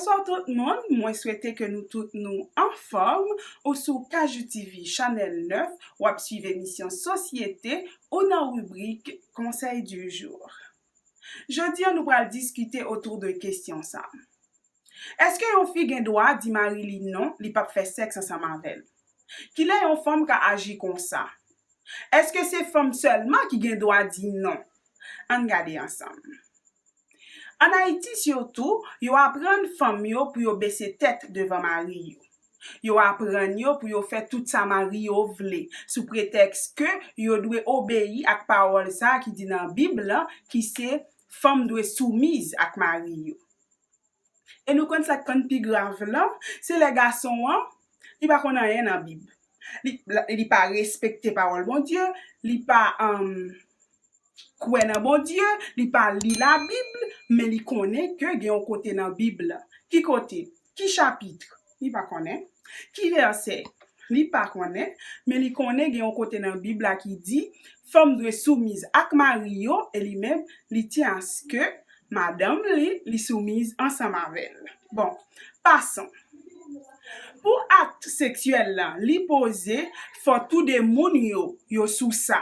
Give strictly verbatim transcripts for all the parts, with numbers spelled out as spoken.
Bonswa tout moun, mwen swete ke nou tout nou anfòm. Ou sou Kajou T V, chanèl nèf, w ap swiv emisyon Sosyete, ou nan ribrik Conseil du jour. Jodi a, nou pral diskite otou de kesyon sa. Èske yon fi gen dwa di mari li non, li p ap fè sèks ansanm avè l? Kilè yon fanm ka aji konsa? Èske se fanm sèlman ki gen dwa di non? Ann gade ansanm. Ann Ayiti sitou, yo aprann fanm yo pou yo bese tèt devan mari yo. Yo aprann yo pou yo fè tout sa mari yo vle, sou pretèks ke yo dwe obeyi ak pawòl sa ki di nan Bib la, ki se fanm dwe soumiz ak mari yo. E nou konn sa k konn pi grav lan, se lè gason an, li pa konn anyen nan Bib. Li, li pa respekte pawòl Bondye, li pa, um, kwè nan Bondye, li pa li Labib, men li konnen ke gen yon kote nan Bib la. Ki kote? Ki chapit? Li pa konnen. Ki vèsè? Li pa konnen, men li konnen gen yon kote nan Bib la ki di, fanm dwe soumiz ak mari yo, e li menm, li tyen aske madanm li, li soumiz ansanm avè l. Bon, passons. Pou akt seksyèl la, li poze, fò tou de moun yo, yo sou sa.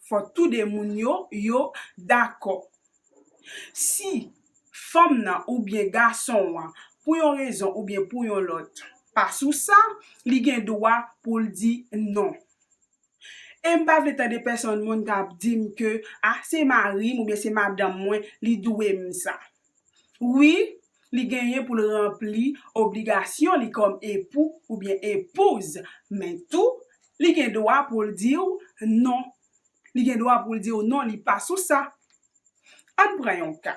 Fò tou de moun yo, yo dakò. Si fanm nan oubyen gason an, pou yon rezon oubyen pou yon lòt, pa sou sa, li gen dwa pou l di non. E m pa vle tande pèsonn moun k ap di m ke, a, se mari m oubyen se madanm mwen, li dwe m sa. Wi, li genyen pou l ranpli obligasyon li kòm epou oubyen epouz, men tou, li gen dwa pou l di w non. Li gen dwa pou l di w non, li pa sou sa. Ann pran yon ka.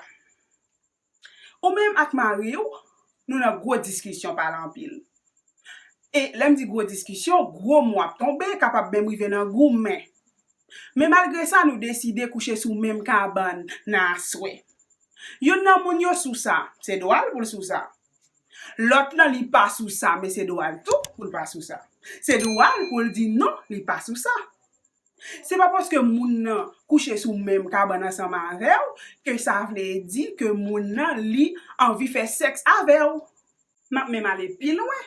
Ou menm ak mari w, nou nan gwo diskisyon pale anpil. E lè m di gwo diskisyon, gwo mo ap tonbe, kapab menm rive nan goumen. Men malgre sa, nou deside kouche sou menm kabann nan aswè. Youn nan moun yo sou sa, se dwa l pou l sou sa. Lòt lan, li pa sou sa, men se dwa l tou pou l pa sou sa. Se dwa l pou l di non, li pa sou sa. Se pa paske moun nan kouche sou menm kabann ansanm avè w ke sa vle di ke moun nan, li anvi fè sèks avè w. M ap menm ale pi lwen.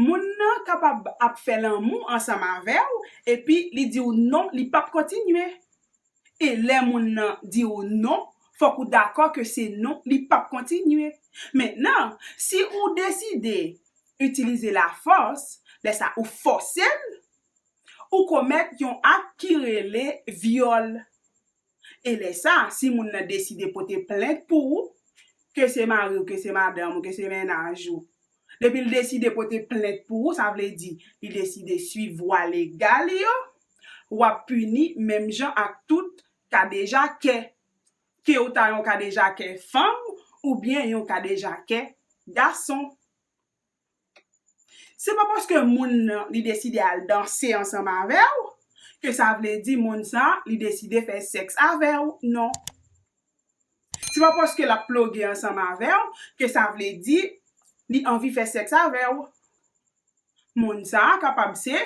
Moun nan kapab ap fè lanmou ansanm avè w, epi li di w non, li p ap kontinye. E lè moun nan di w non, fòk ou dakò ke se non, li p ap kontinye. Mentnan, si ou deside itilize lafòs, lè sa ou fòse l, ou komèt yon ak ki rele vyòl. E lè sa, si moun nan deside pote plent pou ou, ke se mari w, ke se madanm ou, ke se mennaj ou, depi l deside pote plent pou ou, sa vle di, li deside swiv vwa legal yo, w ap pini menm jan ak tout kadejakè. Ke w ta yon kadejakè fanm oubyen yon kadejakè gason. Se pa paske moun nan, li deside al danse ansanm avè w, ke sa vle di moun sa, li deside fè sèks avè w. Non. Se pa paske l ap ploge ansanm avè w, ke sa vle di li anvi fè sèks avè w. Moun sa a kapab se,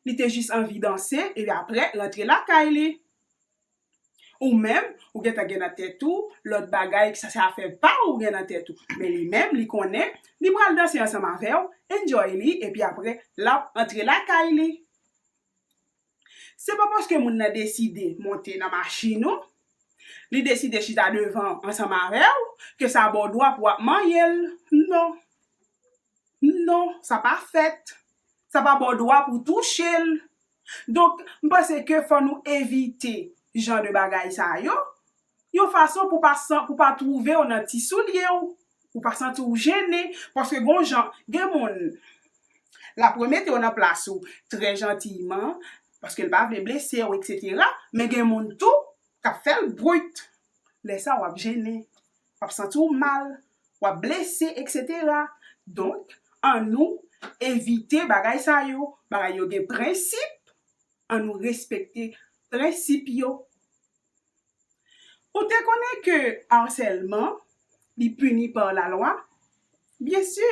li te jis anvi danse, epi apre, rantre lakay li. Ou menm, ou gentan gen nan tèt ou lòt bagay, sa se afè pa ou gen nan tèt ou. Men li menm, li konnen, li pral danse ansanm avè w, enjoy li, epi apre, l ap antre lakay li. Se pa paske moun nan deside monte nan machin ou, li deside chita devan ansanm avè w, ke sa ba w dwa pou w ap manyen l. Non. Non, sa pa fèt. Sa pa ba w dwa pou w touche l. Donk, m panse ke fò nou evite jan de bagay sa yo, yon fason pou pa san, pou pa twouve w nan ti soulye w, pou pa santi w jennen, paske gon jan, gen moun, l ap remete w nan plas ou trè jantiyman, paske l pa vle blese w, etsetera. Men gen moun tou k ap fè l brit. Lè sa, w ap jennen, w ap santi w mal, w ap blese, etsetera. Donk, annou evite bagay sa yo. Bagay yo gen prensip, annou respekte prensip yo. Ou te konnen ke asèlman, li pini pa lalwa? Byen si.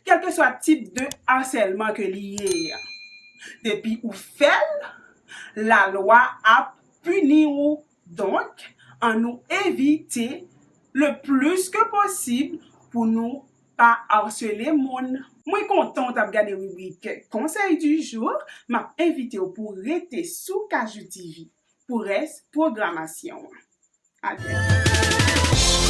Kèlkeswa tip de asèlman ke li ye a, depi ou fè l, lalwa ap pini ou. Donk, annou evite le plis ke posib pou nou pa asele moun. Mwen kontan w t ap gade ribrik Conseil du jour. M ap envite w pou w rete sou Kajou T V pou rès pwogramasyon an. Atrè.